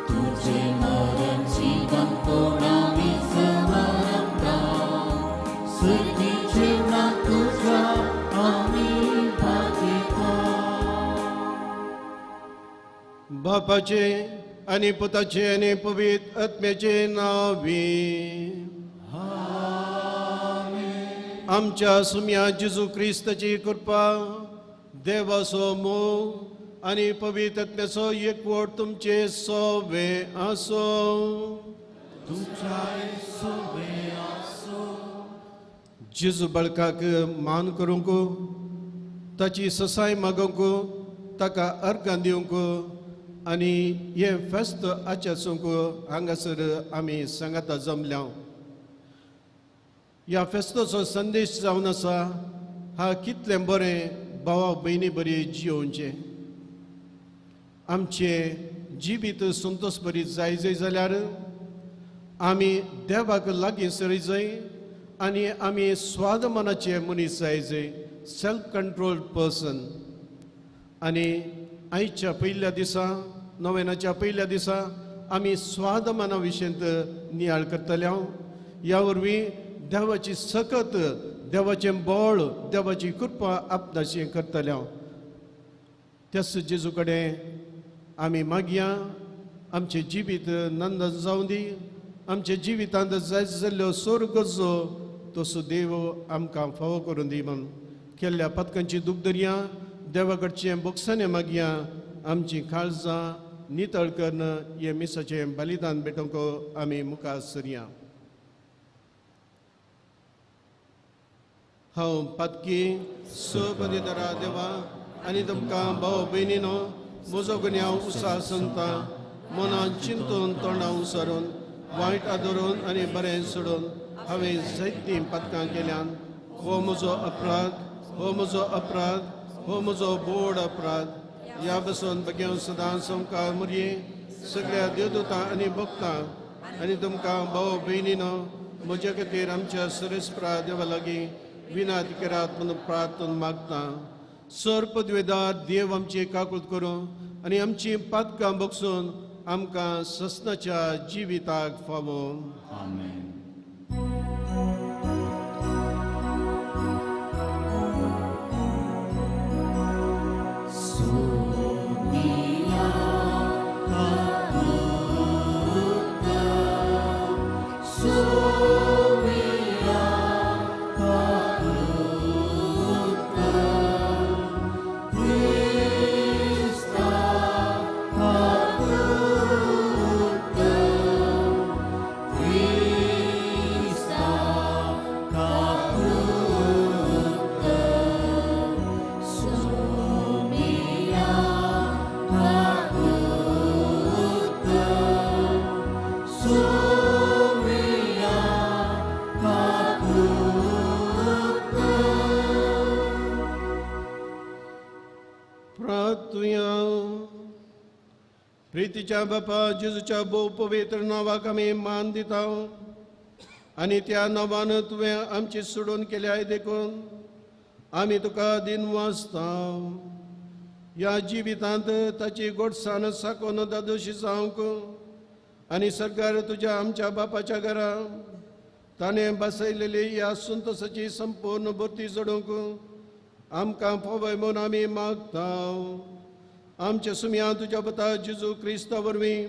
तुझे मरण जीवन कोण आमी समरता सुर्गी जेवणा तुझ्या आमी भागीदार. बापाचे आनी पुताचे आनी पवित्र आत्म्याचे नांवी आमच्या सुम्या जेजू क्रिस्ताची कृपा, देवाचो मोग आनी पवित्र आत्म्याचो एकवट तुमचे सोवे आसो. तुझ्याय सोवे आसो. जेजू बाळकाक मान करूंक, ताची ससाय मागूंक, ताका अर्गां दिवंक आनी हें फेस्त आचरूंक हांगासर आमी सांगाता जमल्या. ह्या फेस्ताचो संदेश जावन आसा हा कितलें बरें भावा भयणी बरी जियोवचें. आमचें जिवीत संतोश बरी जाय जाय जाल्यार आमी देवाक लागीं सरी जाय आनी आमी स्वादमानाचे मनीस जाय जाय, सेल्फ कंट्रोल्ड पर्सन. आनी आयच्या पयल्या दिसा, नोवेनाच्या पयल्या दिसा आमी स्वादमाना विशयंत नियाळ करतले. ह्या वरवीं देवाची सकत, देवाचें बळ, देवाची कृपा आपणाशी करतले. त्याच जेजू कडेन आमी मागया आमचें जिवीत नंदन जावं दी, आमच्या जिवितांत जाय जाल्ल्यो सोर गरजो तसो देव आमकां फावो करून दी म्हूण केल्ल्या पदकांची दूख दरया, देवा कडचें बोगसाणें मागया, आमची काळजां नितळ करून हे मिसाचें बलिदान भेटोवंक आमी मुखार सरया. हांव पातकी स पदवीधरा देवा आनी तुमकां भाव भयणीनो म्हजो गुन्यांव उत्साह संता मनान चिंतून तोंडां उसरून वायट आदरून आनी बरें सोडून हांवें जायतीं पातकां केल्यान. हो म्हजो अपराध, हो म्हजो अपराध, हो म्हजो बोड अपराध. ह्या बसून बगेवन सदां संवकार मुरये सगळ्या देवदूतां आनी भक्तां आनी तुमकां भाव भयणीनो म्हज्या खातीर आमच्या सरेस्परा देवा लागीं विनात करात म्हणून प्रार्थना मागता. सर पदवेदार देव आमची काकूत करूं आनी आमची पातकां बगसून आमकां ससनाच्या जिविताक फावो. आमेन. प्रितीच्या बापा जेजूच्या भोव पवित्र नांवाक आमी मान दिता आनी त्या नांवान तुवें आमची सोडून केल्या देखून आमी तुका दिन वाचता. ह्या जिवितांत ताची गोडसाण साकोन दादोशी जावंक आनी सरकार तुज्या आमच्या बापाच्या घरा ताणें बसयलेली ह्या संतोसाची संपूर्ण भरती जोडूंक आमकां फावय म्हूण आमी मागता. आमच्या सुम्या तुज्या पुता जेजू क्रिस्ता वरवीं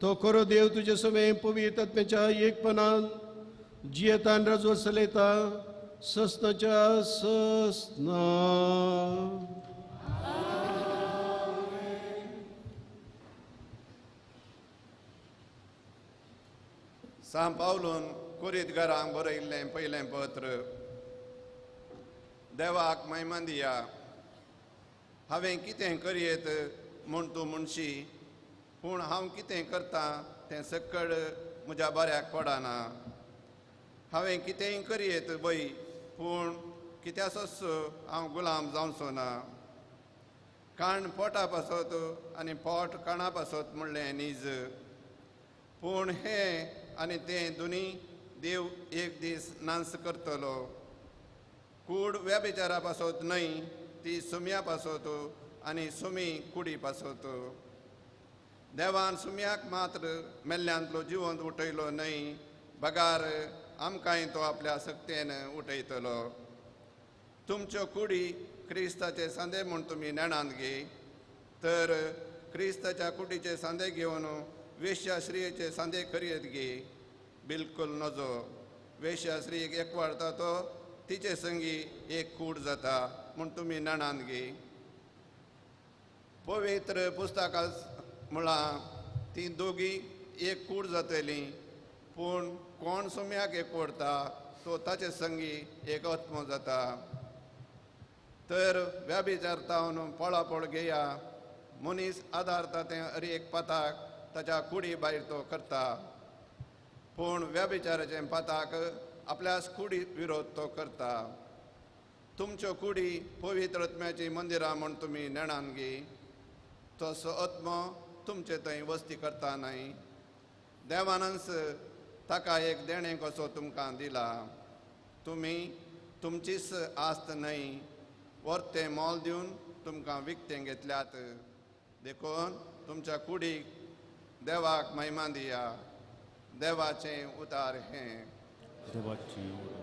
तो खरो देव तुजे समें पवित्र आत्म्याच्या एकपणान जियेतान राजवट चलयता ससनाच्या ससना. सां पावलून कोरीत घरांक बरयल्लें पयलें पत्र. देवाक महिमा दिया. हांवें कितें करयेत म्हूण तूं म्हणशी, पूण हांव कितें करतां तें सकळ म्हज्या बऱ्याक पडना. हांवें कितेंय करयेत बय, पूण कित्याचोच हांव गुलाम जावचो ना. काण पोटा पासत आनी पोट काणा पासत म्हणलें नीज, पूण हें आनी तें दोनी देव एक दीस नास करतलो. कूड व्यभिचारा पासत न्हय, ती सुम्या पासत आनी सुमी कुडी पासत. देवान सुम्याक मात्र मेल्ल्यांतलो जिवंत उठयलो न्हय, बगार आमकांय तो आपल्या सक्तेन उठयतलो. तुमच्यो कुडी क्रिस्ताचे सांदे म्हूण तुमी नेणांत घे, तर क्रिस्ताच्या कुडीचे सांदे घेवन वेश्याश्रीयेचे सांदे करयेत गे? बिलकुल नजो. वेश्याश्रीयेक एकवाडता तो तिचे संगी एक कूड जाता म्हूण तुमी नेणांत घे. पवित्र पुस्तकां म्हळां ती दोगी एक कूड जातली, पूण कोण सुम्याक एकवडता तो ताचे संगी एक आत्मो जाता. तर व्याभिचारतावन पळापळ घेया. मनीस आदारता तें हर एक पाताक ताच्या कुडी भायर तो करता, पूण व्याभिचाराचें पाताक आपल्याच कुडी विरोध तो करता. तुमच्यो कुडी पवित्र आत्म्याची मंदिरां म्हूण तुमी नेणान गे. तसो आत्मो तुमचे थंय वस्ती करता न्हय. देवानच ताका एक देणें कसो तुमकां दिला. तुमी तुमचीच आस्त न्हय, वर्तें मोल दिवन तुमकां विकतें घेतल्यात. देखून तुमच्या कुडीक देवाक महिमा दिया. देवाचें उतार हें. देवाचें.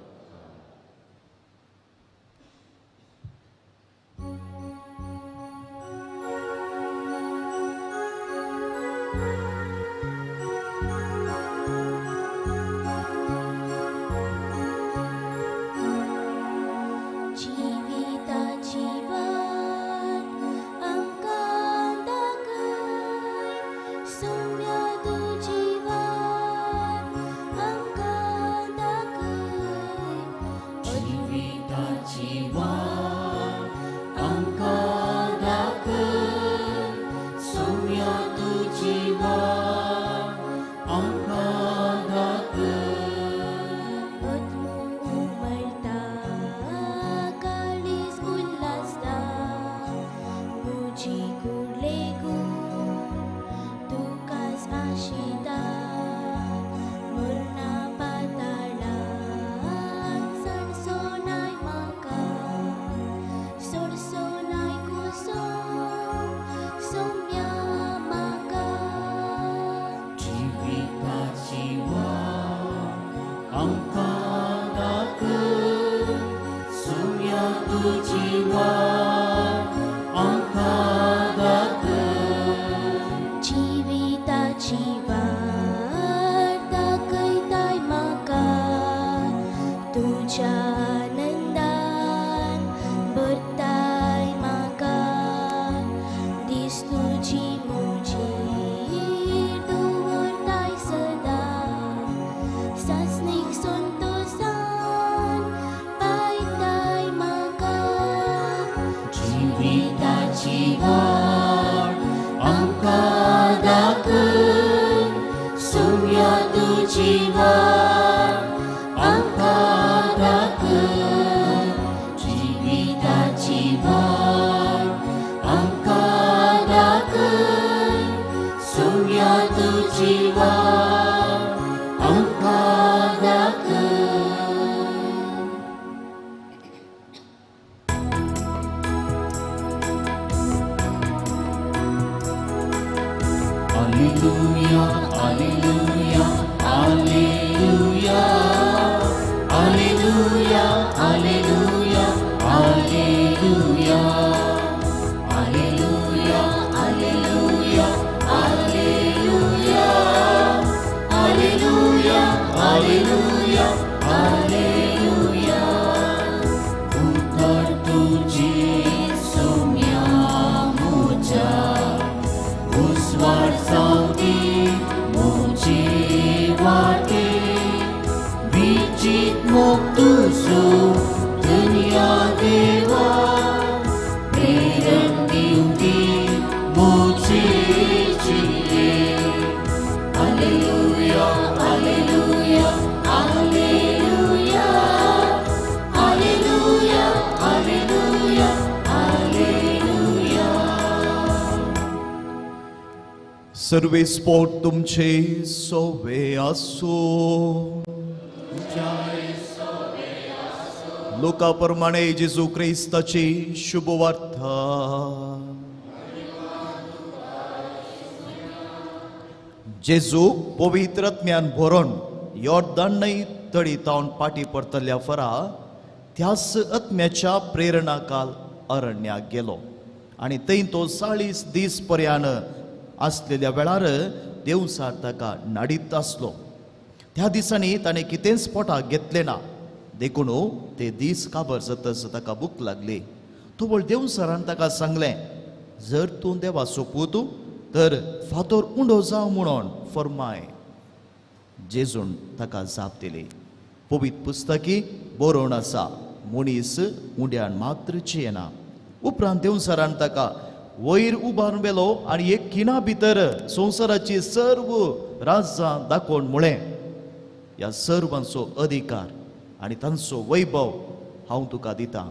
सर्वे स्पोर्ट तुमचे सोवे आसो. लोका प्रमाणे जेजू क्रिस्ताची शुभवार्ता. जेजू पवित्र आत्म्यान भरोन योर्दान न्हंय तळी तावन पाटी परतल्या फरा त्याच आत्म्याच्या प्रेरणाकाल अरण्याक गेलो आनी थंय तो 40 दीस पर्यान आसलेल्या वेळार देवसार ताका नाडीत आसलो. त्या दिसांनी ताणें कितेंच पोटाक घेतलें ना, देखून ते दीस काबर जातच ताका भूक लागली. तोवळ देवसरान ताका सांगलें, जर तूं देवाचो पूत तर फातोर उंडो जावं म्हणून फरमाय. जेजून ताका जाप दिली, पवित्र पुस्तकी बरोवन आसा, मनीस उंड्यान मात्र जियेना. उपरांत देवसरान ताका वयर उबारून व्हेलो आनी एक खिणा भितर संवसाराची सर्व राज्यां दाखोवन म्हळें, ह्या सर्वांचो अधिकार आनी तांचो वैभव हांव तुका दितां,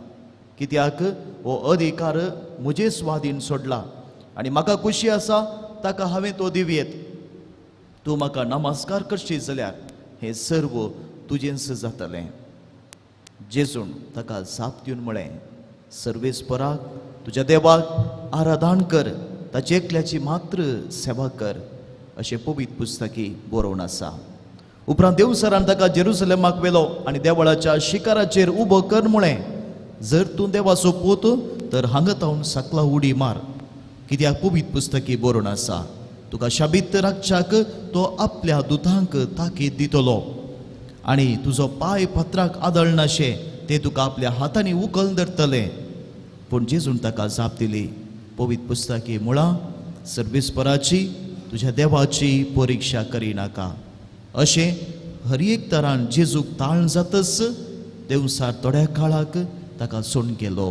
कित्याक हो अधिकार म्हजे स्वाधीन सोडला आनी म्हाका खुशी आसा ताका हांवें तो दिवयेत. तूं म्हाका नमस्कार करशी जाल्यार हें सर्व तुजेंच जातलें. जेजून ताका जाप दिवन म्हळें, सर्वेस्पराक तुज्या देवाक आराधन कर, ताची एकल्याची मात्र सेवा कर, अशें पवित्र पुस्तकी बरोवन आसा. उपरांत देवसरान ताका जेरुसलेमाक व्हेलो आनी देवळाच्या शिखराचेर उबो कर म्हळें, जर तूं देवाचो पूत तर हांगा तावन सकला उडी मार, कित्याक पवित्र पुस्तकी बरोवन आसा, तुका शाबीत राखच्याक तो आपल्या दुतांक ताकीद दितलो आनी तुजो पांय पत्राक आदळनाशे ते तुका आपल्या हातांनी उखल धरतले. पूण जेजून ताका जाप दिली, पवित्र पुस्तकी मुळां सर्वेस्पराची तुज्या देवाची परिक्षा करिनाका. अशें हर एक तरान जेजूक ताळ जातच देवसार थोड्या काळाक ताका सोडून गेलो.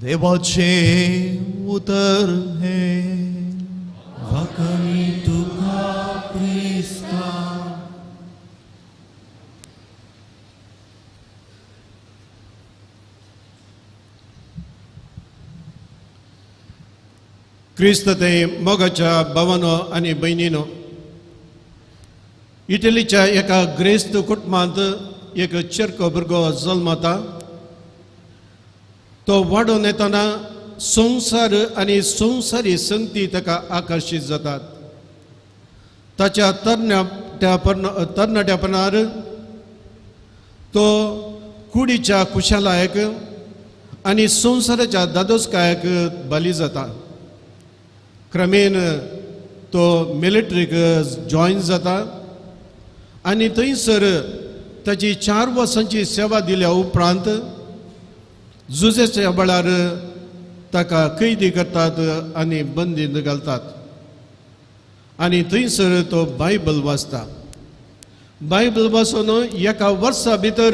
देवाचें उतर हें. वाकणी तुका क्रिस्ता. क्रिस्त ते मोगाच्या भावानो आनी भयणीनो, इटलीच्या एका ग्रेस्त कुटुंबांत एक चेरको भुरगो जल्मता. तो वाडोवन येतना संवसार आनी संवसारी संगती ताका आकर्शीत जातात. ताच्या तरणाट्यापणार तो कुडीच्या कुशालायक आनी संवसाराच्या दादोसकायक बली जाता. क्रमेन तो मिलिटरीक जॉयन जाता आनी थंयसर ताची 4 वर्सांची सेवा दिल्या उपरांत झुजेच्या बळार ताका कैदी करतात आनी बंदींत घालतात आनी थंयसर तो बायबल वाचता. बायबल वाचून एका वर्सा भितर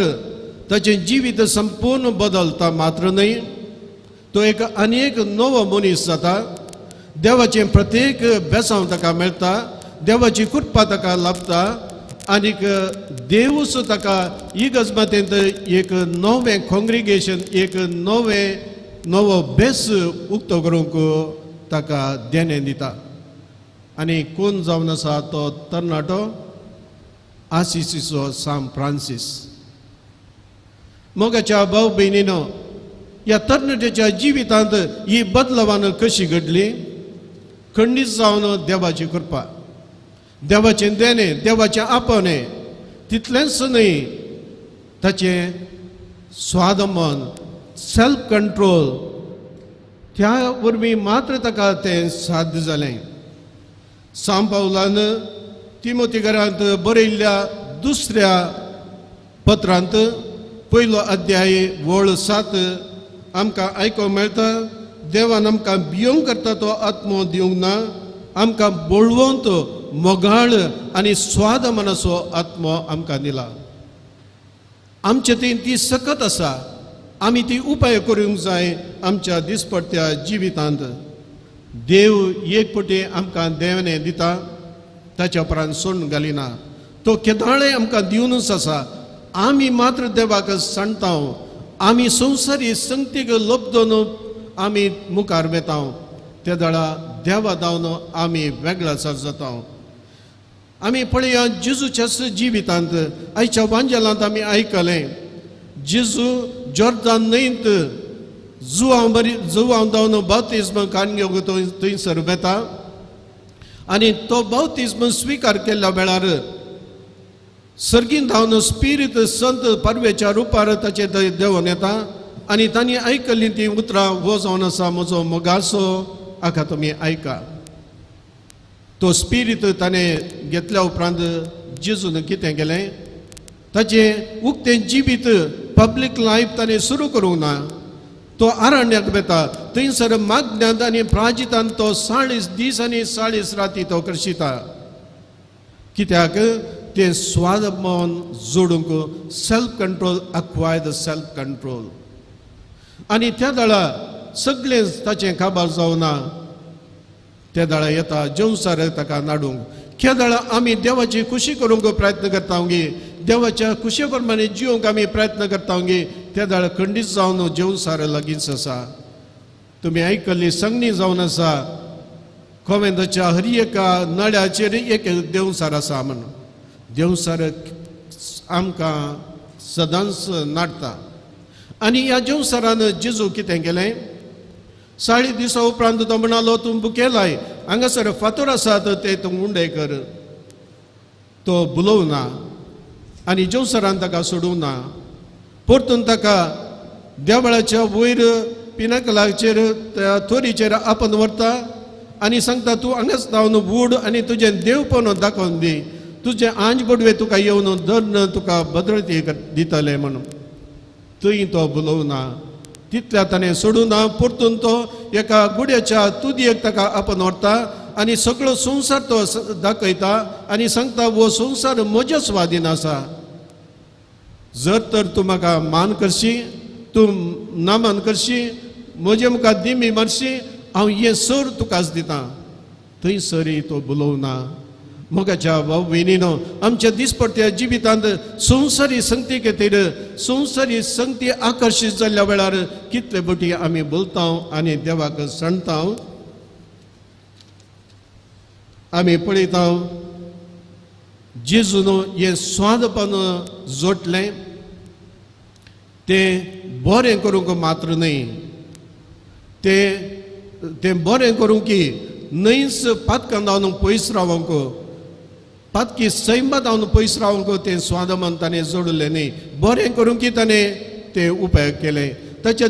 ताचें जिवीत संपूर्ण बदलता मात्र न्हय, तो एक आनी एक नवो मनीस जाता. देवाचें प्रत्येक बेसांव ताका मेळटा, देवाची कृपा ताका लाभता आनीक देवूच ताका इगर्जमातेंत एक नवें कॉंग्रिगेशन, एक नवो बेस उक्तो करूंक ताका देणें दिता. आनी कोण जावन आसा तो तरणाटो आसिसीचो सांत फ्रांसीस. मोगाच्या भाव भयणीनो, ह्या तरणाट्याच्या जिवितांत ही बदलावान कशी घडली? खंडीत जावन देवाची कृपा, देवाचें देणें, देवाचें आपोवणें, तितलेंच न्हय ताचें स्वादमन, सेल्फ कंट्रोल, त्या वरवीं मात्र ताका तें साध्य जालें. सांत पावलान तिमोती घरांत बरयल्ल्या दुसऱ्या पत्रांत 1 अध्याय वळ 7 आमकां आयकूंक मेळटा, देवान आमकां भियोंक करता तो आत्मो दिवंक ना, आमकां बळवंत, मोगाळ आनी स्वादमनाचो आत्मो आमकां दिला. आमचे थंय ती सकत आसा, आमी ती उपाय करूंक जाय आमच्या दिसपट्ट्या जिवितांत. देव एक पटी आमकां देवणें दिता, ताच्या उपरांत सोडून घालिना. तो केदाळे आमकां दिवनूच आसा. आमी मात्र देवाक सांडता, आमी संवसारी संगतीक लोबदोन आमी मुखार वेता, ते दळा देवा धांवन आमी वेगळाचार जाता. आमी पळया जेजूच्याच जिवितांत आयच्या वांजेलांत आमी आयकलें, जेजू जॉर्दान न्हंयत जुवांव बरी जुवांव जावन बाप्तिज्म कान घेवंक थंयसर वेता आनी तो बाप्तिज्म स्विकार केल्ल्या वेळार सर्गीन धांवन स्पिरीत संत परवेच्या रुपार ताचे देवून येता आनी तांणी आयकल्लीं तीं उतरां हो जावन आसा म्हजो मोगासो हाका तुमी आयका. तो स्पिरीत ताणें घेतल्या उपरांत जेजून कितें केलें, ताचें उक्तें जिवीत पब्लीक लायफ ताणें सुरू करूंक ना. तो अरण्याक वेता, थंयसर मागण्यांत आनी प्राजितान तो 40 दीस आनी 40 राती तो करशिता. कित्याक तें स्वादमान जोडूंक self control, acquire the self control. आनी त्या दळा सगळें ताचें काबार जावना. त्या दळा येता जेवसार ताका नाडूंक. त्या दळा आमी देवाची खुशी करूंक प्रयत्न करता गे, देवाच्या खुशे प्रमाणे जिवंक आमी प्रयत्न करता गे. त्या दळा खंडीत जावन जेवसार लागींच आसा. तुमी आयकल्ली संगणी जावन आसा, कोवेंदाच्या हर एका नळ्याचेर एक देवसार आसा म्हण. देवसार आमकां सदांच नाडटा. आनी ह्या जेवसारान जेजू कितें केलें, 40 दिसां उपरांत तो म्हणालो तूं बुकेलाय, हांगासर फातर आसात ते तूं उंडे कर. तो बुलोवना आनी जेवसरान ताका सोडूंक ना. परतून ताका देवळाच्या वयर पिनाकलाचेर त्या थोरीचेर आपण व्हरता आनी सांगता तूं हांगाच धांवन वूड आनी तुजें देवपण दाखोवन दी, तुजें आंज बडवे तुका येवन धरून तुका बदलती दितले म्हणून. थंय तो बुलोवना, तितल्या ताणें सोडूं ना. परतून तो एका गुड्याच्या तुदयेक ताका आपण व्हरता आनी सगळो संवसार तो दाखयता आनी सांगता हो संवसार म्हज्या स्वाधीन आसा, जर तर तूं म्हाका मान करशी, तूं नामान करशी, म्हजे मुखार दिमी मारशी, हांव हें सर तुकाच दितां. थंयसरय तो बुलोवना. मोगाच्या भाव भयणीनो, आमच्या दिसपडत्या जिवितांत संवसारी संगती खातीर संवसारी संगती आकर्शीत जाल्ल्या वेळार कितले बोटी आमी बोलता आनी देवाक सांडता. आमी पळयता जेजून हें स्वादपण जोडलें तें बरें करूंक मात्र न्हय, तें बरें करूंक की न्हयच पातकां जावन पयस रावंक, पातकी सैमा जावन पयस रावंक तें स्वादमान ताणें जोडलें न्हय, बरें करूंक की ताणें तें उपेग केलें. ताच्या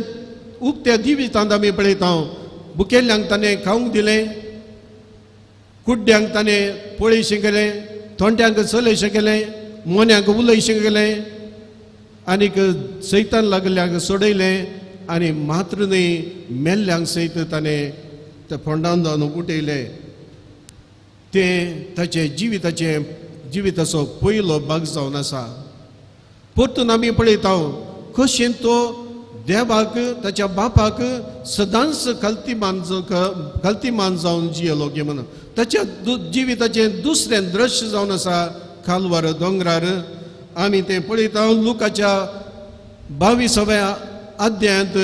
उक्त्या जिवितांत आमी पळयता बुकेल्ल्यांक ताणें खावंक दिलें, कुड्ड्यांक ताणें पळयशें केलें, थोंट्यांक चलयशें केलें, मोन्यांक उलयशें केलें आनीक सैतान लागल्ल्यांक सोडयलें आनी मात्र न्हय मेल्ल्यांक सयत ताणें ते फोंडान जावन उठयलें. तें ताचें जिविताचें जिविताचो पयलो भाग जावन आसा. परतून आमी पळयता कशें तो देवाक ताच्या बापाक सदांच खालती मान जावन जियेलो गे म्हणून. ताच्या जिविताचें दुसरें दृश्य जावन आसा खालवार दोंगरार. आमी तें पळयता लुकाच्या 22व्या अध्यायांत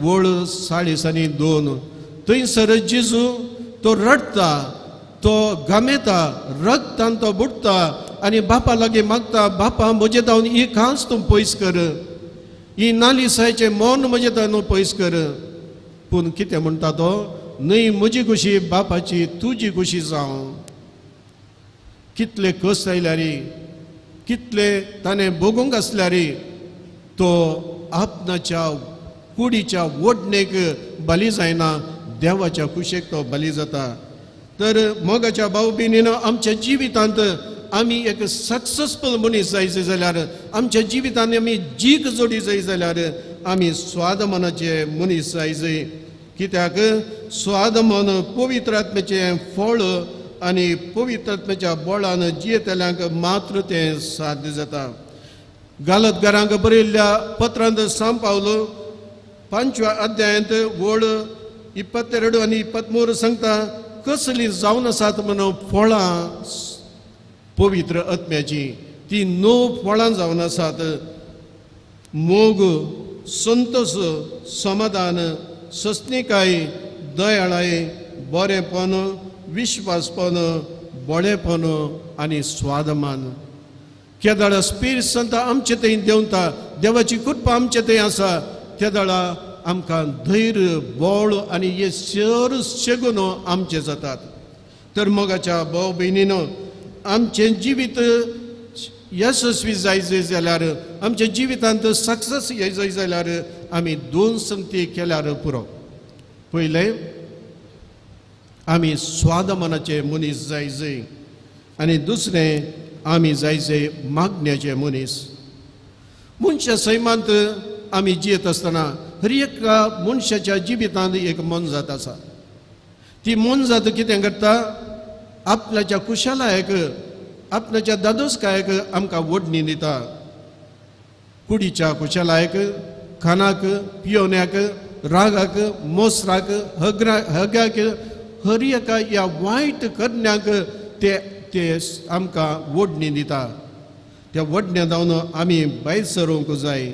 वळ 40 आनी 2. थंयसर जेजू तो रडटा, तो घामेता, रगतान तो बुडटा आनी बापा लागीं मागता, बापा म्हजे धांवन ही खास तूं पयस कर, ही नालिसायचें मौन म्हजें धांवन पयस कर. पूण कितें म्हणटा तो, न्हय म्हजी खुशी बापाची तुजी खुशी जावं. कितले कस आयल्यार, कितले ताणें भोगूंक आसल्यार तो आपणाच्या कुडीच्या ओडणेक बली जायना, देवाच्या खुशेक तो बली जाता. तर मोगाच्या भाव भयणीनो, आमच्या जिवितांत आमी एक सक्सेसफूल मनीस जायचे जाल्यार, आमच्या जिवितांत आमी जीक जोडी जाय जाल्यार आमी स्वादमनाचे मनीस जाय. कित्याक स्वादमन पवित्र आत्म्याचें फळ आनी पवित्र आत्म्याच्या बळान जियेतल्यांक मात्र तें साध्य जाता. गालतगारांक बरयल्ल्या पत्रांत सांग पावलो 5व्या अध्यायांत वळ 22 आनी 23 सांगता कसली जावन आसात म्हणून फळां पवित्र आत्म्याची. ती 9 फळां जावन आसात. मोग, संतोष, समाधान, सस्निकाय, दयाळाय, बरेपण, विश्वासपण, बळेपण आनी स्वादमान. केदळा स्पिरिट संत आमचे थंय देंवता, देवाची कृपा आमचे थंय आसा, तेदळा आमकां धैर्य बळ आनी हे सर शेगून आमचे जातात. तर मोगाच्या भाव भयणीनो, आमचें जिवीत यशस्वी जायचे जाल्यार, आमच्या जिवितांत सक्सेस येयजय जाल्यार आमी दोन संगती केल्यार पुरो. पयलें, आमी स्वादमनाचे मनीस जायजय आनी दुसरें आमी जायजय मागण्याचे मनीस. मनशा सैमांत आमी जियेत आसतना हर एका मनशाच्या जिवितांत एक मोनजात आसा. ती मोनजात कितें करता, आपल्याच्या कुशलायक आपल्याच्या दादोसकायक आमकां वडणी दिता. कुडीच्या कुशलायक, खाणाक, पियोण्याक, रागाक, मोसराक, हग्याक, हर एका ह्या वायट करण्याक ते ते आमकां वडणी दिता. त्या वडण्या जावन आमी भायर सरूंक जाय.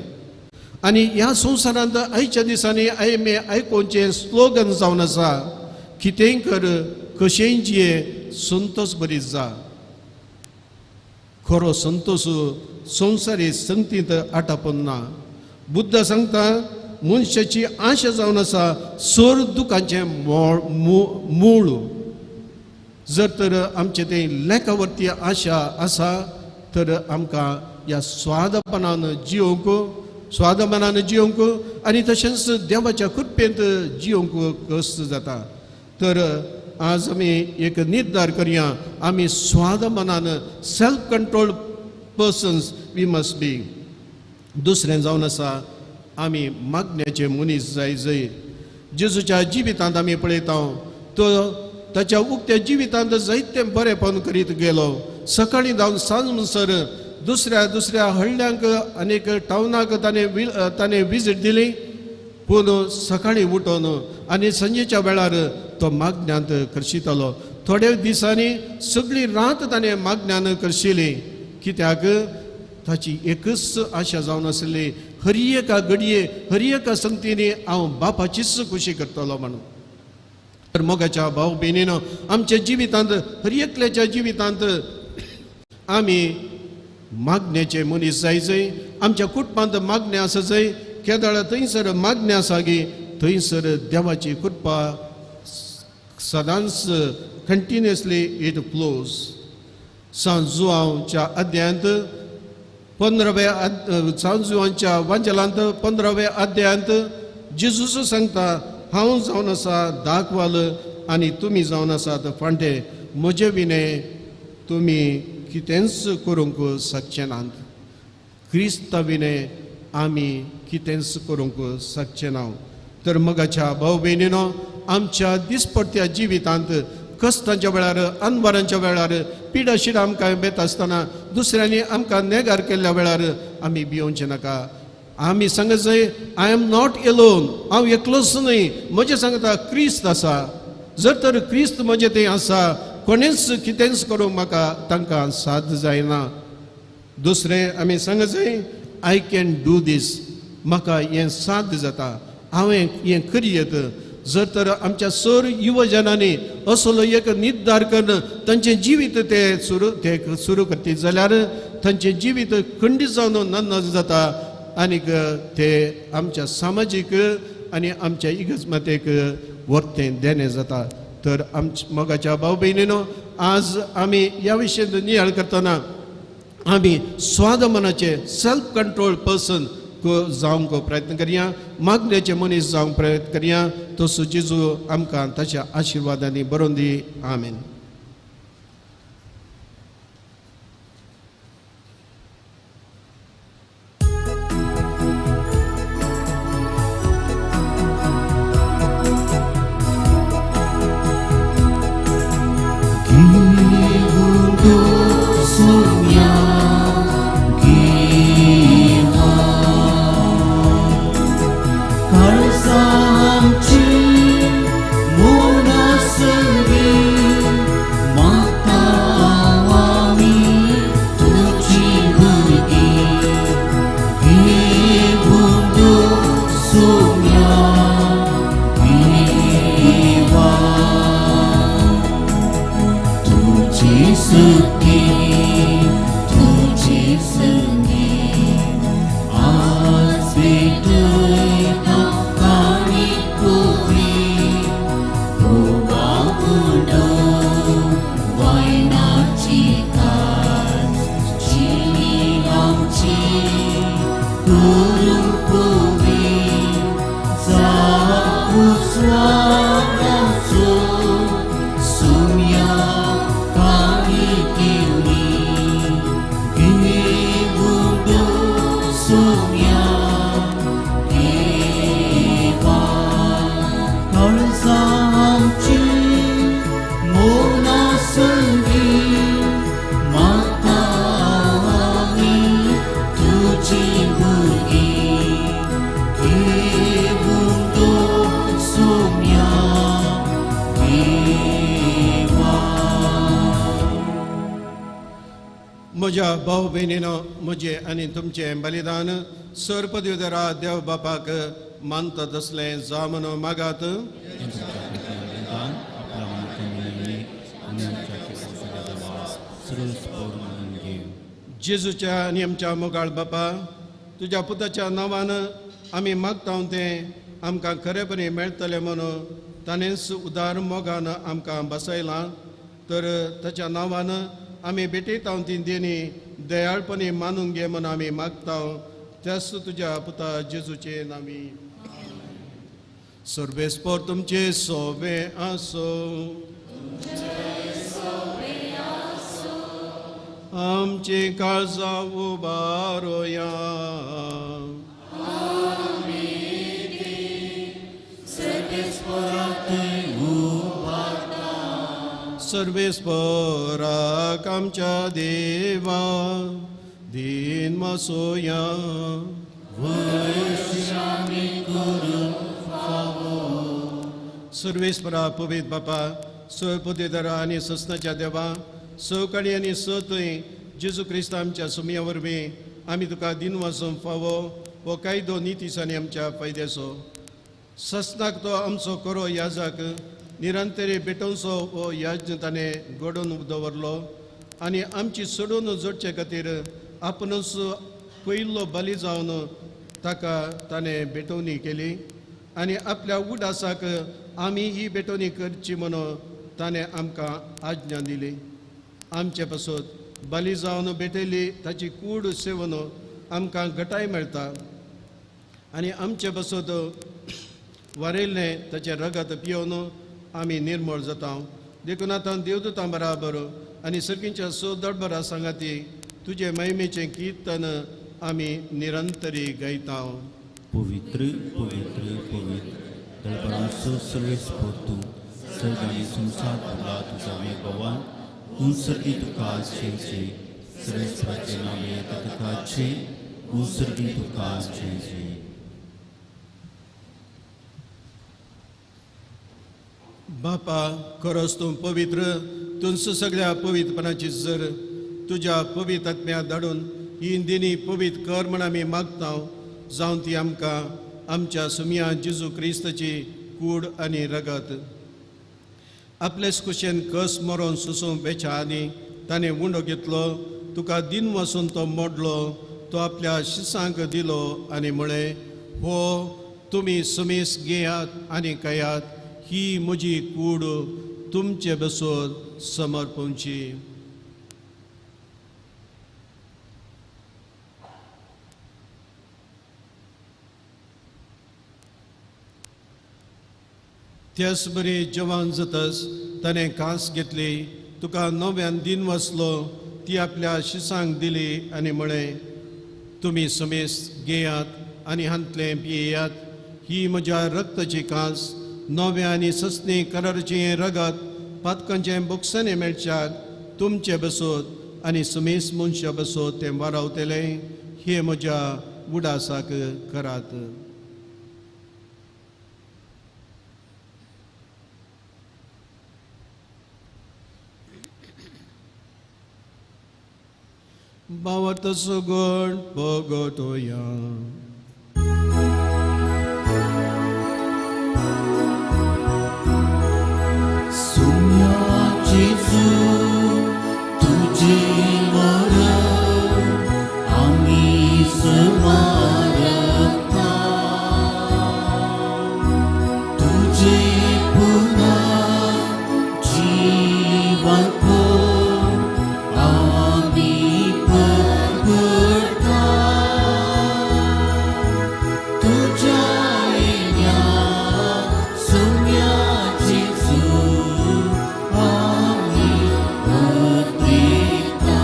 आनी ह्या संवसारांत आयच्या दिसांनी आमी आयकुचें स्लोगन जावन आसा, कितेंय कर कशेंय जिये संतोष बरी जा. खरो संतोष संवसारी संगतींत आटापून ना. बुद्ध सांगता मनशाची आशा जावन आसा सर दुखांचें मूळ. जर तर आमचें तें लेखावरती आशा आसा तर आमकां ह्या स्वादपणान जियोवंक, स्वादमानान जियोवंक आनी तशेंच देवाच्या कृपेंत जियोवंक कश्ट जाता. तर आज आमी एक निर्धार करया, आमी स्वादमानान self control persons we must be. दुसरें जावन आसा आमी मागण्याचे मनीस जाय जय. जेजूच्या जिवितांत आमी पळयता तो ताच्या उक्त्या जिवितांत जायतें बरेंपण करीत गेलो. सकाळीं जावन सांज म्हणसर दुसऱ्या दुसऱ्या हळ्ळ्यांक आनीक टावनाक ताणें विजीट दिली. पूण सकाळीं उठोवन आनी सांजेच्या वेळार तो मागण्यांत करशितालो. थोड्या दिसांनी सगळी रात ताणें मागण्यान करशिली. कित्याक ताची एकच आशा जावन आसली, हर एका घडये हर एका संगतीनी हांव बापाचीच खुशी करतलो म्हणून. तर मोगाच्या भाव भयणीनो, आमच्या जिवितांत हर एकल्याच्या जिवितांत आमी मागण्याचे मनीस जायजय. आमच्या कुटुंबांत मागणें आसा जय, केदळा थंयसर मागणें आसा गी थंयसर देवाची कृपा सदांच कंटिन्युअसली it flows. सांजुआंवच्या अध्यायांत 15व्या सांजुआंच्या वांजेलांत 15व्या अध्यायांत जेजूस सांगता, हांव जावन आसा दाखवाल आनी तुमी जावन आसात फांटे, म्हजे विणे तुमी कितेंच करूंक शकचे नात. क्रिस्ता विणे आमी कितेंच करूंक शकचे ना. तर मगाच्या भाव भयणीनो, आमच्या दिसपडत्या जिवितांत कश्टांच्या वेळार, अनवरांच्या वेळार, पिडाशिडा आमकां बेत आसतना दुसऱ्यांनी आमकां नेगार केल्ल्या वेळार आमी भियोवचें नाका. आमी सांगत जाय, I am not alone, हांव एकलोच न्हय, म्हजें सांगता क्रिस्त आसा. जर तर क्रिस्त म्हजें थंय आसा, कोणेंच कितेंच करूंक म्हाका तांकां साद जायना. दुसरें आमी सांगत जाय, I can do these, म्हाका हें साध्य जाता, हांवें हें करयेत. जर तर आमच्या सर युवजनांनी असलो एक निर्धार करून तांचें जिवीत ते सुरू करतीत जाल्यार तांचें जिवीत खंडीत जावन नन्न जाता आनीक ते आमच्या सामाजीक आनी आमच्या इगर्जमातेक वर्तें देणें जाता. तर आमच्या मोगाच्या भाव भयणीनो, आज आमी ह्या विशयांत नियाळ करतना आमी स्वादमनाचे सेल्फ कंट्रोल पर्सन जावंक प्रयत्न करया, मागण्याचे मनीस जावंक प्रयत्न करया. तसो जेजू आमकां ताच्या आशिर्वादांनी बरोवन दी. आमेन. Kalsamçı munasıbi. म्हज्या भाव भयणीनो, म्हजें आनी तुमचें बलिदान सर पदवीधरा देव बापाक मानता तसलें जावं म्हणून मागात. जेजूच्या आनी आमच्या मोगाळ बापा, तुज्या पुताच्या नांवान आमी मागता तें आमकां खरेपणी मेळटलें म्हणून ताणेंच उदार मोगान आमकां बसयलां. तर ताच्या नांवान आमी भेटयता ती देणी दयाळपणी मानून घे म्हणून आमी मागता. त्याच तुज्या पुता जेजूचे नामी. सर्वेस्पोर तुमचे सोबे आसो. आमचे काळजा उबारोया. सर्वेस्पोराक आमच्या देवा दीन मसोया. सर्वेस्परा पवित्र बापा, स पदवीधरा आनी ससनाच्या देवा, सकाळी आनी स थंय जेजू क्रिस्त आमच्या सुमया वरवीं आमी तुका दिन वाचूंक फावो हो कायदो नितीस आनी आमच्या फायद्याचो. ससनाक तो आमचो करो याजक निरंतरी भेटोवचो हो याज्ञ ताणें घडोवन दवरलो आनी आमची सोडून जोडचे खातीर आपणूच पयलो बली जावन ताका ताणें भेटवणी केली आनी आपल्या उडासाक आमी ही भेटवणी करची म्हणून ताणें आमकां आज्ञा दिली. आमचे पासत बली जावन भेटयली ताची कूड सेवन आमकां घटाय मेळटा आनी आमचे पासत वारयल्लें ताचें रगत पियोवन आमी निर्मळ जाता. देखून आतां देवदूतां बराबर आनी सर्गींच्या स दडबरा सांगाती तुजे महिमेचें किर्तन आमी निरंतरी गायता. पवित्र पवित्र पवित्र दळबराचो सर्वेस्पोर तूं, सर्ग आनी संवसार भरला तुज्या वैभवान. उंसर्गी तुका जय जय, सर्वेस्पराचें नांव येता तुका जय, उंसर्गी तुका जय जय. बापा, खरोच तूं पवित्र, तूं सगळ्या पवित्रपणाची जर तुज्या पवित्र आत्म्या धाडून ही दिनी पवित्र कर म्हण आमी मागता. जावन ती आमकां आमच्या सुमया जेजू क्रिस्ताची कूड आनी रगत. आपलेच कुशेन कस मरोन सुसूंक वेच्या आदी ताणें उंडो घेतलो, तुका दिन वसून तो मोडलो, तो आपल्या शिसांक दिलो आनी म्हळें, हो तुमी सुमेस घेयात आनी खायात, ही म्हजी कूड तुमचे बसून समर्पणची. त्याच बरी जवान जातच ताणें कांस घेतली, तुका नव्यान दिन वसलो, ती आपल्या शिसांक दिली आनी म्हळें, तुमी समेस घेयात आनी हांतलें पियेयात, ही म्हज्या रक्ताची कांस, नव्या आनी ससनी करारचें रगत पातकांचें बोक्सांनी मेळच्याक तुमचे बसोत आनी समेस मनशा बसोत तें वारावतलें. हे म्हज्या उडासाक करात. भावार्थ सुगण पगटोया. सुम्या जेजू तुझे मरण आमी स्मारता, तुझे पुन्हा जीवन आमी परगटा, तुझ्या येण्या सुम्या जेजू आमी उद्रेता.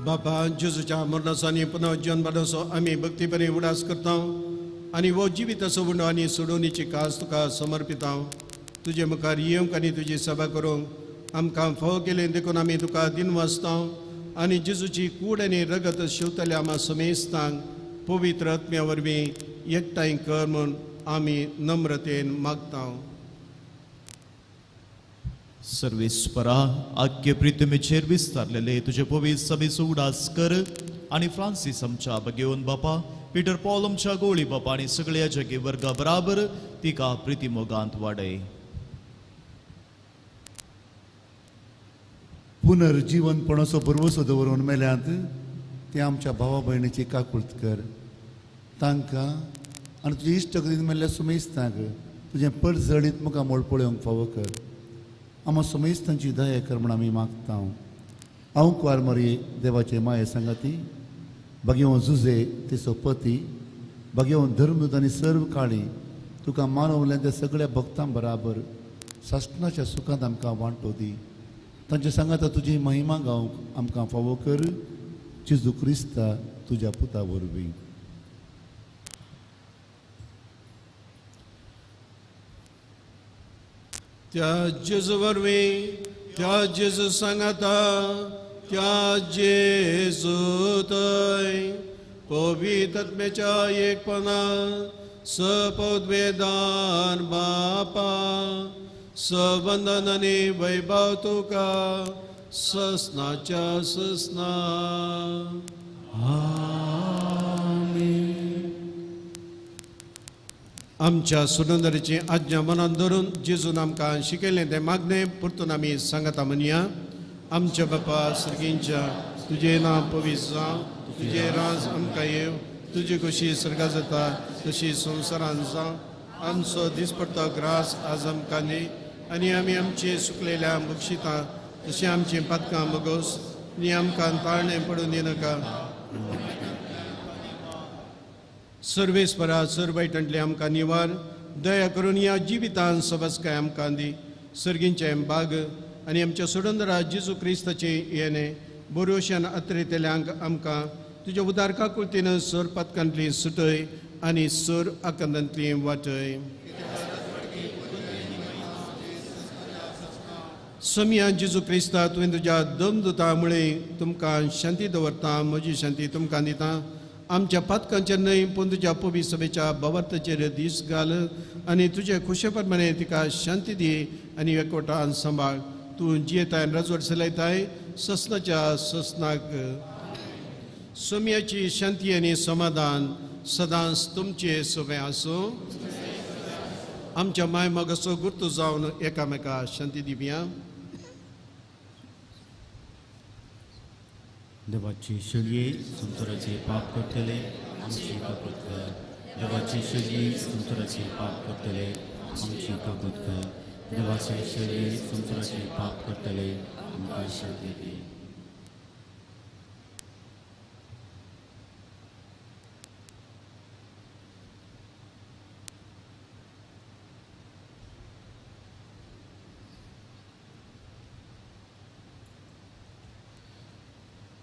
बापा, जेजूच्या मरणाचो आनी पुनर्जन्माचो आमी भक्तीपणी उडास करता आनी हो जिविताचो उंडो आनी सोडोवणीची कास तुका समर्पिता. तुजे मुखार येवंक आनी तुजी सभा करूंक आमकां फावो केलें देखून आमी तुका दिन वाचता आनी जेजूची कूड आनी रगत शिवतल्या आमा समेस्तांक पवित्र आत्म्या वरवीं एकठांय कर म्हूण आमी नम्रतेन मागता. सर्वेस्परा आख्खे प्रितमेचेर विस्तारलेले तुजे पवित्र सभेचो उडास कर आनी फ्रांसीस आमच्या बगेवन बापा, पिटर पॉल आमच्या गोळी बापा आनी सगळ्या जगे वर्गा बराबर तिका प्रितीमोगांत वाडय. पुनर्जीवनपणाचो भरवसो दवरून मेल्यांत ते आमच्या भावा भयणीची काकुळत कर. तांकां आनी तुजे इश्ट मेल्ल्या सुमेस्तांक तुजें परजळीत मुखामोळ पळोवंक फावो कर. आमा सुमेस्तांची दया कर म्हूण आमी मागता. हांव कुवार मरये देवाचे माये सांगाती भगेवन जुजे तिचो पती भगेवन धर्मदूत आनी सर्व काळी तुका मानवल्या त्या सगळ्या भक्तां बराबर सासणाच्या सुखांत आमकां वांटो दी. तांचे सांगाता तुजी महिमा गावंक आमकां फावो कर. जेजू क्रिस्ता तुज्या पुता वरवीं. त्या जेजू वरवीं, त्या जेजू सांगाता, त्या जेजू थंय पवित्र आत्म्याच्या एकपणा सपदवेदान बापा सवंदन आनी वैभव तुका ससनाच्या ससना. आमच्या सुनंदरीची आज्ञा मनान धरून जेजून आमकां शिकयलें तें मागणें परतून आमी सांगता म्हणया. आमच्या बापा सर्गींच्या तुजें नांव पवित्र जावं, तुजें राज आमकां येवं, तुजी कशी सर्गा जाता तशी संवसारान जावं. आमचो दिसपडतो ग्रास आज आमकां दी आनी आमी आमची सुकलेल्या बक्षितां तशीं आमचीं पातकां बगोस आनी आमकां ताळणें पडून दिनाका. सर्वेस्परा सर्वायटांतले आमकां निवार दया करून ह्या जिवितान सबसकाय आमकां दी. सर्गींचें बाग आनी आमच्या सोडंदरा जेजू क्रिस्ताचें येणें बरोशान अत्रेतल्यांक आमकां तुज्या उदार काकुळतीन सर पातकांतली सुटय आनी सर आकांतांतली वाटय. समिया जेजू क्रिस्ता तुवें तुज्या दमदुता मुळे तुमकां शांती दवरता, म्हजी शांती तुमकां दिता. आमच्या पातकांचेर न्हय पूण तुज्या पवित्र सभेच्या भावार्थाचेर दीस घाल आनी तुजे खुशे प्रमाणे तिका शांती दी आनी एकवटान सांबाळ. तूं जियेताय राजवट चलयताय ससनाच्या ससनाक. सोम्याची शांती आनी समाधान सदांच तुमचे सोबें आसूं. आमच्या माय मोगाचो गुर्तू जावन एकामेका शांती दिवया. देवाची शलये संवसाराचे पाप करतले आमची काकूत कर. देवाची शलये संवसाराचे पाप करतले आमची काकूत कर. देवाचे शलये संवसाराचे पाप करतले आमकां शांती दी.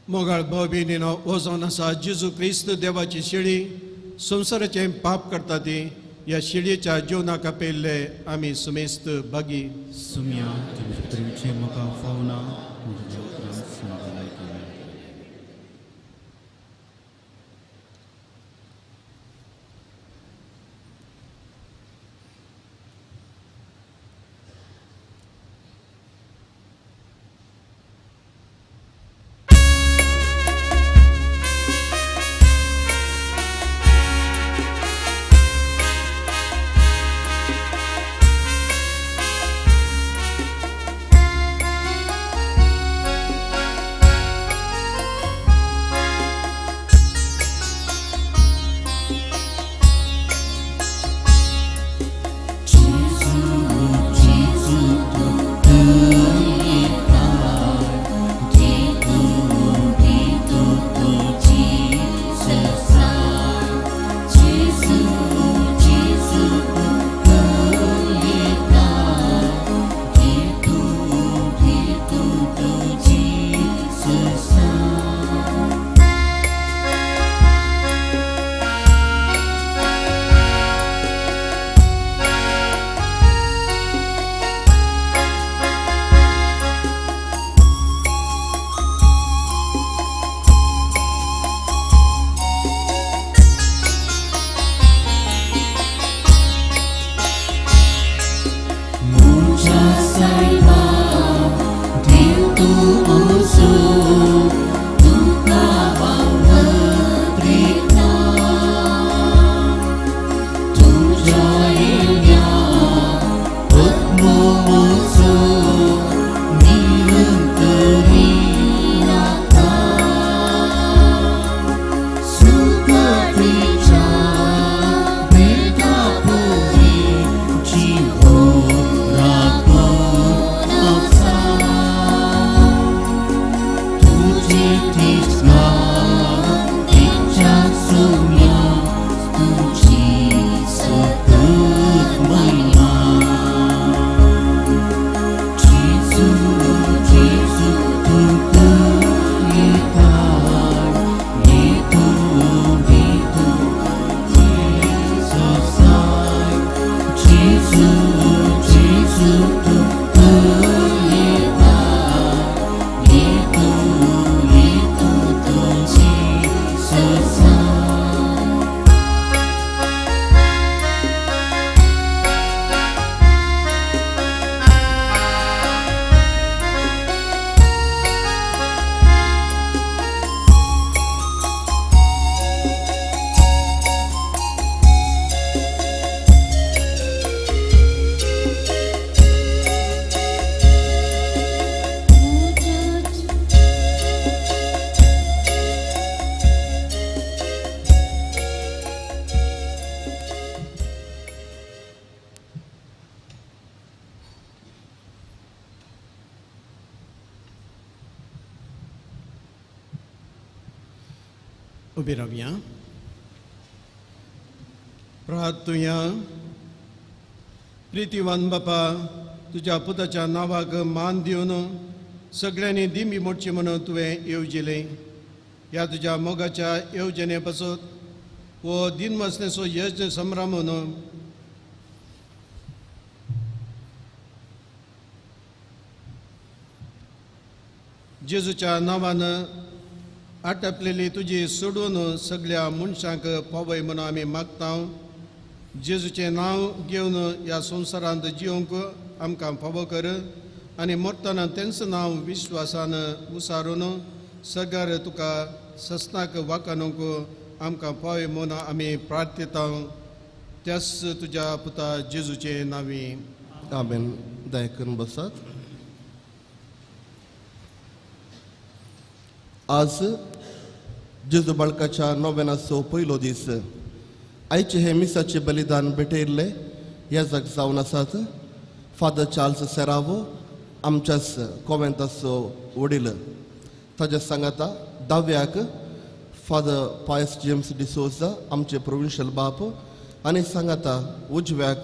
मोगाळ भाव भयणीनो, हो जावन आसा जेजू क्रिस्त देवाची शेळी संवसाराचें पाप करता ती ह्या शेळयेच्या जेवणाक आपयल्ले आमी सुमेस्त भागी. सुम्या तुमचे प्रेमचें म्हाका फावना तुमच्या उपरांत समजाय. Thank you. जेजू जेजू तूं उलयता, घेतूं घेतूं तुजी सोसां. उबी रावया, प्रार्थुया. प्रितीवान बापा, तुज्या पुताच्या नांवाक मान दिवन सगळ्यांनी दिमी मोडची म्हणून तुवें येवजिलें. ह्या तुज्या मोगाच्या येवजणे पासत हो दिनवासनेचो यज्ञ संभ्रमून जेजूच्या नांवान आटपलेली तुजी सोडून सगळ्या मनशांक पावय म्हणून आमी मागता. जेजूचें नांव घेवन ह्या संवसारांत जिवंक आमकां फावो कर आनी मरतना तेंच नांव विश्वासान उसारून सगर तुका सस्नाक वाकानूंक आमकां पावय म्हणून आमी प्रार्थता, त्याच तुज्या पुता जेजूचें नांवी. आमेन. दया करून बसात. आज जेजू बाळकाच्या नोवेनाचो पयलो दीस. आयचे हे मिसाचे बलिदान भेटयल्ले ह्या जाग जावन आसात फादर चार्ल्स सेरावो, आमच्याच कोवेंताचो वडील. ताज्या सांगाता दाव्याक फादर पायस जेम्स डिसोजा, आमचे प्रोविन्शियल बाप, आनी सांगाता उजव्याक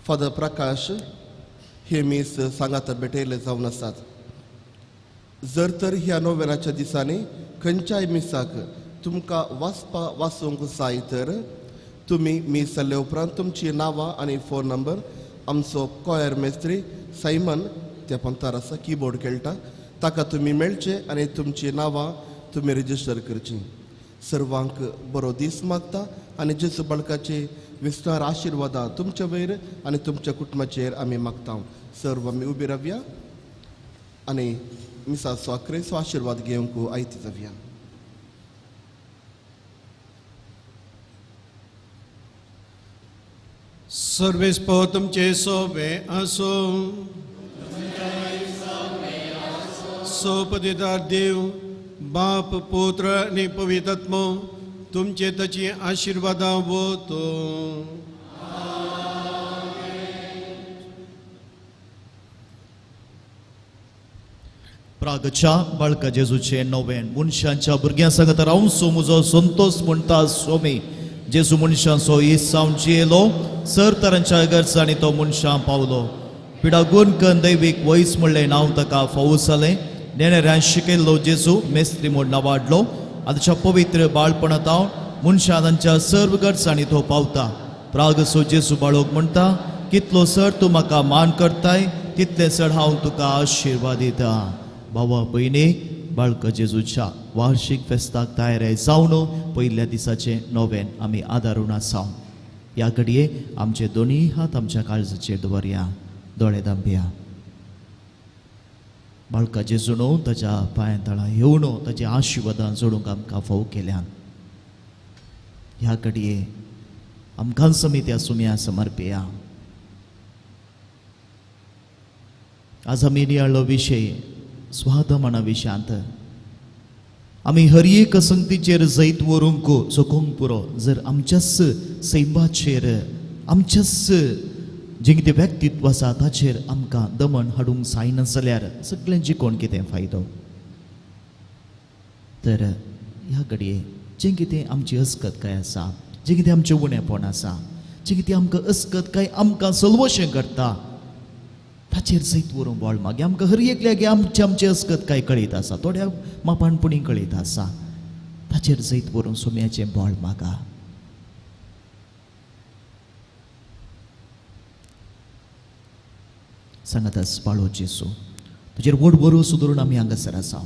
फादर प्रकाश हे मीस सांगाता भेटयल्ले जावन आसात. जर तर ह्या नोवेनाच्या दिसांनी खंयच्याय मिसाक तुमकां वाचपा वाचूंक जाय तर तुमी मीस जाल्ले उपरांत तुमची नांवां आनी फोन नंबर आमचो कॉयर मेस्त्री सायमन त्या पंतार आसा, किबोर्ड खेळटा, ताका तुमी मेळचे आनी तुमची नांवां तुमी रजिस्टर करची. सर्वांक बरो दीस मागता आनी जेजू बाळकाचे विस्तार आशिर्वादां तुमच्या वयर आनी तुमच्या कुटुंबाचेर आमी मागता. सर्व आमी उबी रावया आनी मिसाचो आक्रेचो आशिर्वाद घेवंक आयती जावया. सर्वेस्पो तुमचे सोबे आसो. सोपदिदार देव बाप पुत्र आनी पवित्र तुमचे ताची आशिर्वादां वतो. प्रागच्या बाळका जेजूचे नोवेन. मनशांच्या भुरग्यां सांगता रावसो म्हजो संतोष म्हणटा स्वामी. जेजू मनशांचो इसांव जियेलो, सर तरांच्या गरजांनी तो मनशां पावलो. पिडागून कन दैवीक वयस म्हणलें नांव ताका फावो जालें. नेणेऱ्यान शिकयल्लो जेजू मेस्त्री म्हूण नावाडलो. आतांच्या पवित्र बाळपणांत मनशां तांच्या सर्व गरजांनी तो पावता. प्रागसो जेजू बाळोक म्हणटा, कितलो सर तूं म्हाका मान करताय तितलें सर हांव तुका आशिर्वाद दिता. भावा भयणी, बाळका जेजूच्या वार्षिक फेस्ताक तयार जावन पयल्या दिसाचें नोवेन आमी आदारून आसा. ह्या घडये आमचे दोनूय हात आमच्या काळजाचेर दवरया, दोळे दांबया. बाळका जेजून ताच्या पांयां तळा येवन ताच्या आशिर्वादान जोडूंक आमकां फाव केल्यान. ह्या घडये आमकां समित्या सुम्या समर्पया. आज आमी नियाळ्ळो विशय स्वादमणा विशयांत. आमी हर एक संगतीचेर जैत व्हरूंक चोकोंक पुरो जर आमच्याच सैमाचेर, आमच्याच जें कितें व्यक्तित्व आसा ताचेर आमकां दमन हाडूंक जायना जाल्यार सगळें जिकोवन कितें फायदो. तर ह्या घडये जें कितें आमची अस्कतकाय आसा, जें कितें आमचें उणेपण आसा, जें कितें आमकां अस्कतकाय आमकां सलवशें करता ताचेर जैत व्हरूंक बळ मागीर आमकां हर एकल्याक आमचे आमचे अस्कतकाय कळयत आसा, थोड्या मापानपणी कळयत आसा, ताचेर जैत व्हरूंक सोम्याचें बळ मागा. सांगातास पाळो जेसू, तुजेर व्हड भरोसो धरून आमी हांगासर आसा.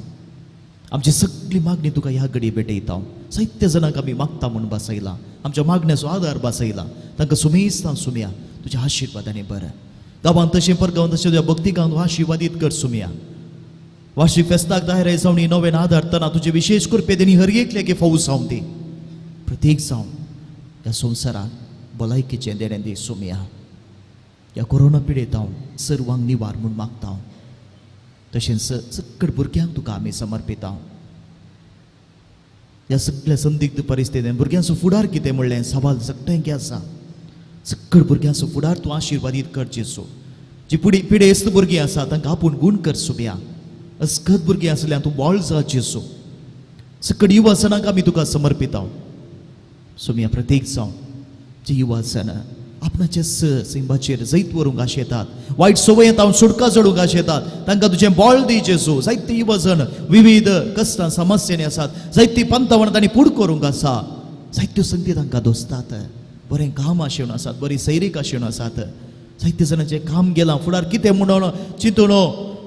आमची सगळी मागणी तुका ह्या घडये भेटयता. जायते जाणांक आमी मागता म्हूण बसयला, आमच्या मागण्याचो आदार बसयला. तांकां सुमेस्तां सुमया तुज्या आशिर्वादांनी बरें. गांवांत तशें परगांवांत तशें तुज्या भक्तिकांत तूं आशिर्वादीत कर सुमया. वार्षिक फेस्ताक दायरे जावन नवेन आदारतना तुजे विशेष कृपे तेणी हर एकल्याक फावो जावन दी. प्रत्येक जावन ह्या संवसाराक भलायकेचें देणें दी सुमया. ह्या कोरोना पिडेत हांव सर्वांक निवार म्हूण मागता. तशेंच सकट भुरग्यांक तुका आमी समर्पिता. ह्या सगळ्या संदिग्ध परिस्थितीन भुरग्यांचो फुडार कितें म्हणलें सवाल सगळ्यांक आसा. सकट भुरग्यांचो फुडार तूं आशिर्वादीत कर जेसू. जी पिडेस्त भुरगीं आसा तांकां आपूण गूण कर सुमया. अस्कत भुरगीं आसल्यार तूं बॉळ जा जेसू. सकट युवा सणांक आमी तुका समर्पिता सुमया. प्रत्येक जावन जी युवा सण आपणाचे सिंबाचेर जैत व्हरूंक आशेतात, वायट संवयेंत हांव सुटका जोडूंक आशेतात, तांकां तुजें बळ दी जेजू. जायते युवा जण विविध कश्टां समस्यांनी आसात, जायती पंथावण तांणी पूड करूंक आसा, जायत्यो संगती तांकां दोसतात. बरें काम आशेवन आसात, बरी सैरीक आशेवन आसात. जायते जाणांचें काम गेलां, फुडार कितें म्हणून चिंतून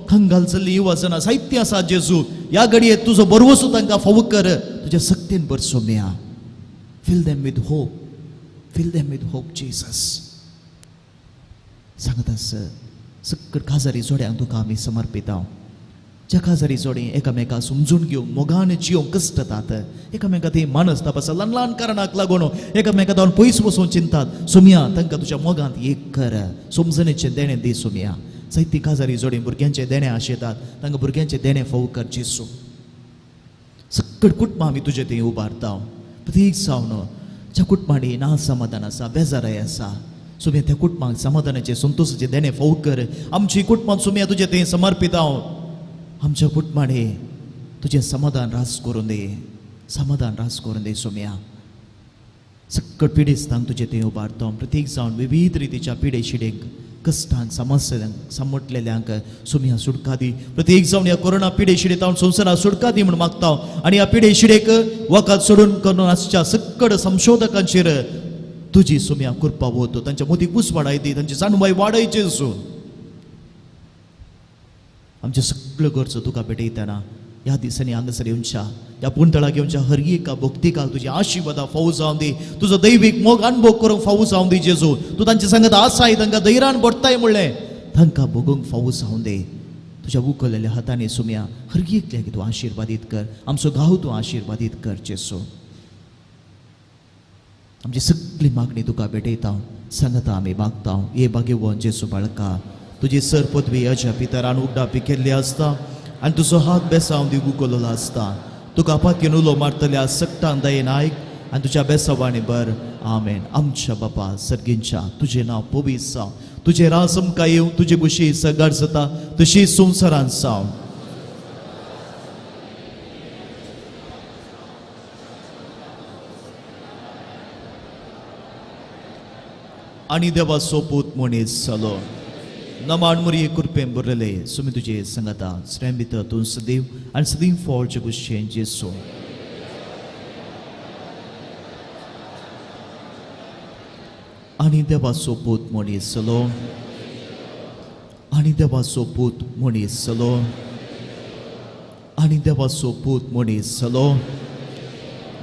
कंगाल चल्ली युवा जाणां जायतीं आसात जेजू. ह्या घडये तुजो बरवसो तांकां फावो कर, तुज्या सक्तीन भर Saumya. Fill them with hope, fill them with hope, Jesus. सांगता सर, सकट काजारी जोड्यांक तुका आमी समर्पिता. ज्या काजारी जोडी एकामेका समजून घेवंक मोगान जियोंक कश्टतात, एकामेका ती मानसताप आसा, ल्हान ल्हान कारणाक लागून एकामेका धांवन पयस वचून चिंतात सुमया. तांकां तुज्या मोगांत एक कर, समजणेचें देणें दी सुमया. जायती काजारी जोडी भुरग्यांचें देणें आशेतात, तांकां भुरग्यांचें देणें फावो कर जेसू. सकट कुटुंबां आमी तुजें थंय उबारता. प्रत्येक जावन ज्या कुटुंबांनी ना समाधान आसा, बेजाराय आसा सुमया, त्या कुटुंबांक समाधानाचें संतोशाचें देणें फावो कर. आमची कुटुंबां सुमया तुजें थंय समर्पिता. आमच्या कुटुंबांनी तुजें समाधान रास करून दी, समाधान रास करून दी सुमया. सकट पिडेस्तांक तुजें थंय उबारता. प्रत्येक जावन विविध रितीच्या पिडे शिडेक कश्टांक समस्यांक समटलेल्यांक सुमया सुटका दी. प्रत्येक जावन ह्या कोरोना पिडे शिडेत हांव संवसाराक सुटका दी म्हूण मागता. आनी ह्या पिडे शिडेक वखद सोडून करून आसच्या सकट संशोधकांचेर तुजी सुमया कृपा वत, तांच्या मोदीक उस वाडाय दी, तांची जाणवाय वाडयची सून. आमचे सगळ्यो गरजो तुका भेटयतना ह्या दिसांनी हांगासर येवच्या, ह्या पुणतळाक येवच्या हर एका भक्तिकाक तुजी आशिर्वादां फावो जावन दी. तुजो दैवीक मोग अनुभव करूंक फावो जावन दी जेजू. तूं तांचे सांगत आसाय, तांकां धैर्यान भरताय म्हणलें तांकां भोगूंक फावो जावन दी. तुज्या उखललेल्या हातांनी सुमया हर एकल्याक तूं आशिर्वादीत कर. आमचो गांव तूं आशिर्वादीत कर जेजू. आमची सगळी मागणी तुका भेटयता. सांगता आमी मागता हे भाग्यवन जेजू बाळका, तुजी सर पदवी अज्या पितरान उगडापी केल्ली आसता आनी तुजो हात बेसांव दी उगवलेलो आसता. तुका पातयेन उलो मारतल्या सक्तान दयेन आयक आनी तुज्या बेसावांनी बर. आमेन. आमच्या बापा सर्गींच्या, तुजें नांव पवित्र जावं, तुजें राज आमकां येवं, तुजी खुशी सगळ जाता तशी संवसारांत जावं. आनी देवाचो पूत मनीस जालो. नमान मुरये कृपेन भरलेले सुमी तुजे सांगाता. श्रेम भितर तूं सदैव आनी सदैव फॉळचे गुशेन जेसू. आनी देवाचो पूत मनीस जालो. आनी देवाचो पूत मनीस जालो. आनी देवाचो पूत मनीस जालो.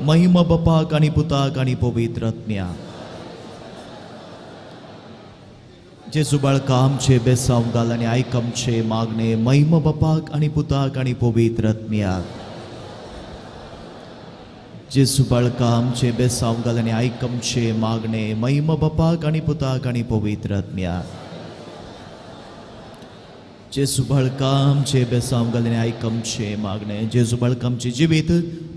महिमा बापाक आनी पुताक आनी पवित्र आत्म्याक. जेजू बाळका आमचे बेसांव घाल आनी आयक आमचे मागणे. महिमा बापाक आनी पुताक आनी पवित्र आत्म्याक. जेजू बाळका आमचे बेसांव घाल आनी आयक आमचे मागणे. महिमा बापाक आनी पुताक आनी पवित्र आत्म्याक. जेजू बाळका आमचे बेसांव घाल आनी आयक आमचे मागणे. जेजू बाळका आमचे जिवीत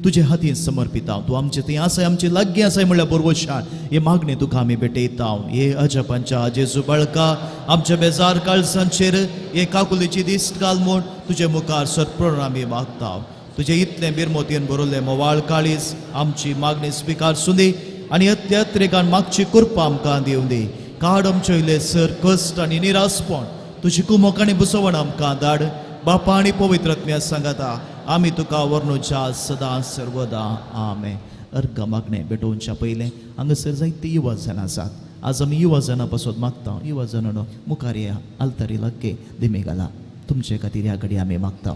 तुजे हातीन समर्पिता. तूं आमचे थंय आसाय, आमचे लागीं आसाय म्हणल्यार बरवशान हे मागणे तुका आमी भेटयता. हे अजपांच्या जेजू बाळका आमच्या बेजार काळजांचेर हे काकुलीची दिश्ट घाल म्हूण तुजे मुखार सरप्रण आमी मागता. तुजे इतलें बिरमोतयेन बरयल्लें मोवाळ काळीज आमची मागणी स्विकार सुंदी आनी अत्रेकान मागची कृपा आमकां दिवं दी. काड आमचे वयले सर कश्ट आनी निरासपण तुजी कुमोक आनी बुसवण आमकां धाड. बापा आनी पवित्र आत्म्या सांगाता आमी तुका वर्णुच्या सदां सर्वदा. आमेन. अर्घ मागणें भेटोवच्या पयलें हांगासर जायते युवा जाण आसात. आज आमी युवा जाणां पासत मागता. युवा जाणां मुखार या आल्तारी लागगे दिमी घाला. तुमचे खातीर ह्या घडी आमी मागता.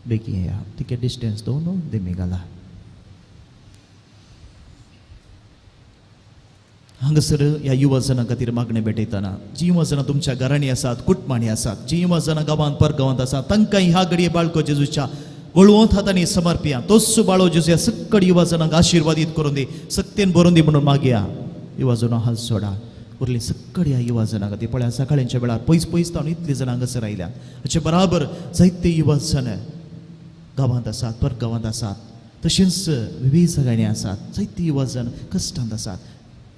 बेगीन या, तिके डिस्टन्स दवरून दिमी घाला. हांगासर ह्या युवा जणां खातीर मागणें भेटयतना जी युवा जाणां तुमच्या घरांनी आसात, कुटुंबांनी आसात, जी युवा जाणां गांवांत परगांवांत आसात, तांकां ह्या घडये बाळको जेजूच्या गोळवंत हातांनी समर्पिया. तोच बाळो जेजू ह्या सक्कड युवा जणांक आशिर्वादीत करून दी, सक्तेन भरून दी म्हणून मागया. युवा जणां हात सोडा. उरली सक्कड ह्या युवा जणां खातीर पळया सकाळच्या वेळार पयस पयस तावन इतली जाणां हांगासर आयल्यात. हाचे बराबर जायते युवा जण गांवांत आसात, परगांवांत आसात, तशेंच विविध जाग्यांनी आसात. जायते युवा जण कश्टांत आसात.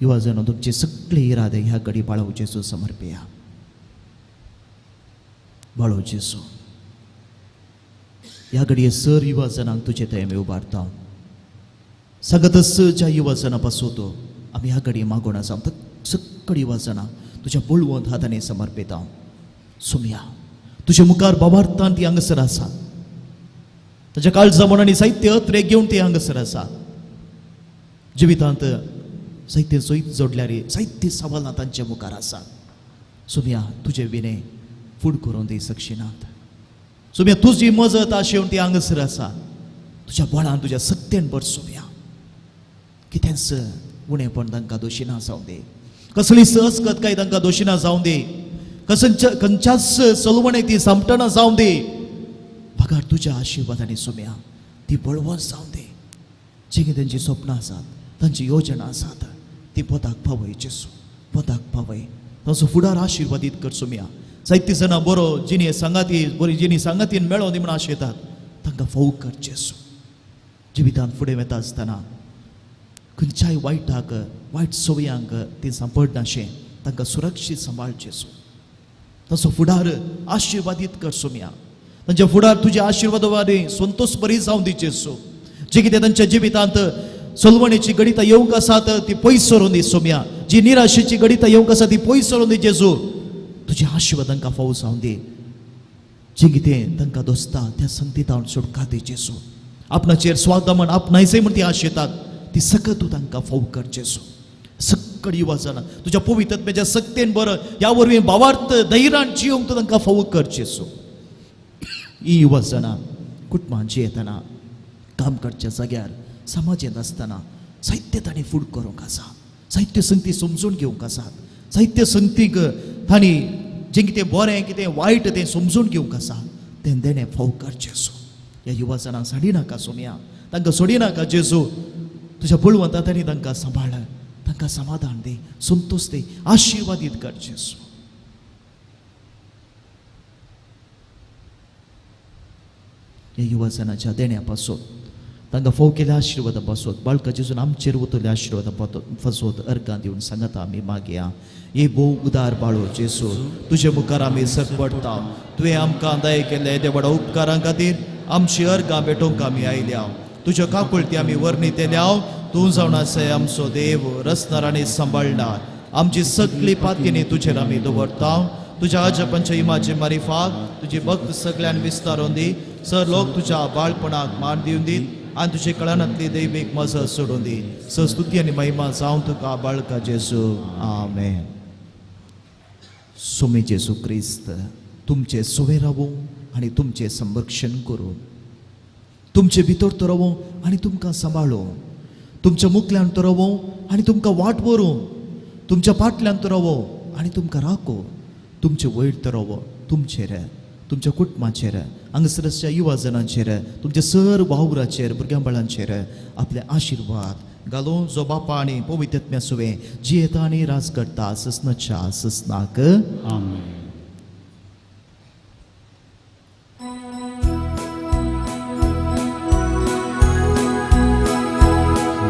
युवा जण तुमचे सगळे इरादे ह्या घडी बाळो जेजू समर्पिया. बाळो जेजू ह्या घडये सर युवा जणांक तुजे थंय आमी उबारता. सगतच ज्या युवा जणां पासून आमी ह्या घडये मागोवन आसा, सगळी युवा जणां तुज्या बळवंत हातांनी समर्पिता. सुमया तुज्या मुखार बाबार्थान ती हांगासर आसा. ताच्या काळजा मनांनी साहित्य अत्रे घेवन ती हांगासर आसा. जिवितांत साहित्य सोयीत जोडल्यार जायते सवालां तांच्या मुखार आसात. सुमया तुजे विणे फूड करून दी सक्षिनात. सुमया तुजी मजत आशेवन ती हांगासर आसा. तुज्या बळान तुज्या सत्तेन भर सुमया. कितेंच उणेपण तांकां दोशी ना जावं दी, कसली सहजगत काय तांकां दोशी ना जावं दी, खंयच्याच सलवणे ती सामटना जावं दी. बगर तुज्या आशिर्वादांनी सुमया ती बळवंत जावं दी. जी कितें तेंची सपनां आसात, तांची योजना आसात, ती पोताक पावय जेजू, पोताक पावय. तांचो फुडार आशिर्वादीत कर सुमया. जायतीं जाणां बरो जिणे सांगाती, बरी जिणी सांगातीन मेळों दी म्हूण आशेतात, तांकां फोव कर जेजू. जिवितांत फुडें वता आसतना खंयच्याय वायटाक, वायट संवयांक ती सांपडनाशें तांकां सुरक्षीत सांबाळ जेजू. तांचो फुडार आशिर्वादीत कर सुमया. तांच्या फुडार तुज्या आशिर्वादावानी संतोष बरी जावं दी जेजू. जे कितें तांच्या जिवितांत सलवणेची गणितां येवंक आसात ती पयस सरून दी सोम्या. जी निराशेची गणितां येवंक आसा ती पयस सरून दी जेजू. तुजे आशिर्वाद तांकां फावो जावं दी. जे कितें तांकां दोसता त्या संगतीतावन सुटका दी जेजू. आपणाचेर स्वादमन आपणायचें म्हण ती आशेतात ती सकत तूं तांकां फावो कर जेजू. सक्कड युवा जाणां तुज्या पवित्रत्म्याच्या सक्तेन बरं ह्या वरवीं भावार्थ धैर्यान जियोंक तूं तांकां फावो कर जेजू. ही युवा जाणां कुटुंबान जियेतना, काम करच्या जाग्यार, समाजेंत आसतना साहित्य तांणी फूड करूंक आसा, साहित्य संगती समजून घेवंक आसात, साहित्य संगतीक तांणी जें कितें बरें कितें वायट तें समजून घेवंक आसा, तें देणें फाव कर जेजू. ह्या युवा जाणांक साडी नाका सोमया, तांकां सोडी नाका जेजू. तुज्या बळवंता तांणी तांकां सांबाळ, तांकां समाधान दी, संतोष दी, आशिर्वादीत कर जेजू. ह्या युवा जाणाच्या देण्या पासून तांकां फोव केल्या आशिर्वादा पासत, बाळका जेजून आमचेर वतल्या आशिर्वादा फसोत अर्गां दिवन सांगता आमी मागया. हे भोव उदार बाळो जेजू, तुजे मुखार आमी सरपडटा. तुवें आमकां दया केल्ले येदे व्हडा उपकारां खातीर आमची अर्गां भेटोवंक आमी आयल्या. तुज्यो काकुळटी आमी वर्णितल्या. तूं जावन आसाय आमचो देव, रचणार आनी सांबाळणार. आमची सगळी पातयेनी तुजेर आमी दवरता. तुज्या आजपांच्या इमाचे मारिफात तुजी भक्त सगळ्यान विस्तारून दी. सर लोक तुज्या बाळपणाक मान दिवन दीत आनी तुजे कळानांतली दैवीक मजत सोडून दी. स्तुती आनी महिमा जावं तुका बाळका जेजू. आमेन. सुमी जेजू क्रिस्त तुमचे सुवे रावूं आनी तुमचें संरक्षण करूं, तुमचे भितर तो रावूं आनी तुमकां सांबाळूं, तुमच्या मुखल्यान तो रावूं आनी तुमकां वाट व्हरूं, तुमच्या फाटल्यान तो रावूं आनी तुमकां राखूं, तुमचे वयर तो रावूं, तुमचेर, तुमच्या कुटुंबाचेर, हांगासरच्या युवा जणांचेर, तुमच्या सर वावराचेर, भुरग्यां बाळांचेर आपले आशिर्वाद घालूं, जो बापा आनी पवित्रत्म्या सुवें जियेता आनी राज करता ससनाच्या ससनाक. आमेन.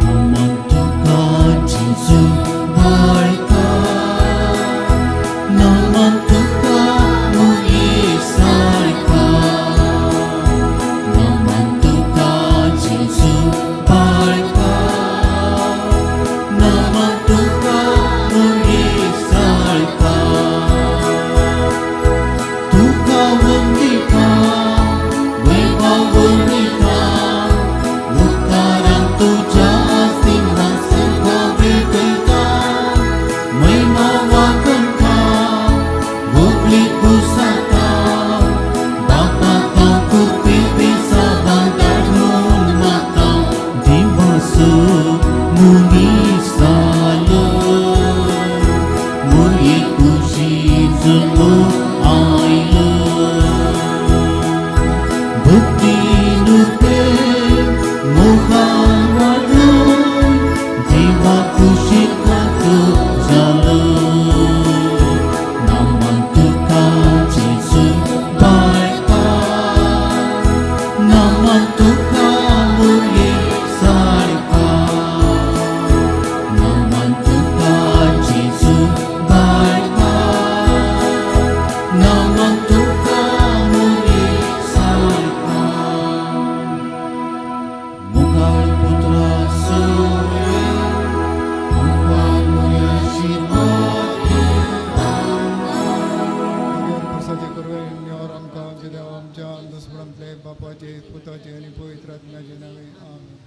नमन तुका जेजू बाळका, नमन तुका मुरीसारका, नमन तुका जेजू बाळका, नमन तुका मुरीसारका. जल्मू आयलो भक्ती नुते मुखार वाडून देवा खुशी खातो जालो नामान तुका जेजू बाळका नामान तुका मुये सारका नामान तुका जेजू बाळका नामान तुका मुये सारका मुखार पुत्रा सोरे आमकां मुयाशी प्रसादी करुया आमकां आमच्या देवा आमच्या अंतस्मरांतले बापाचे पुताचे आनी पवित्र आत्म्याचे नावे आमेन.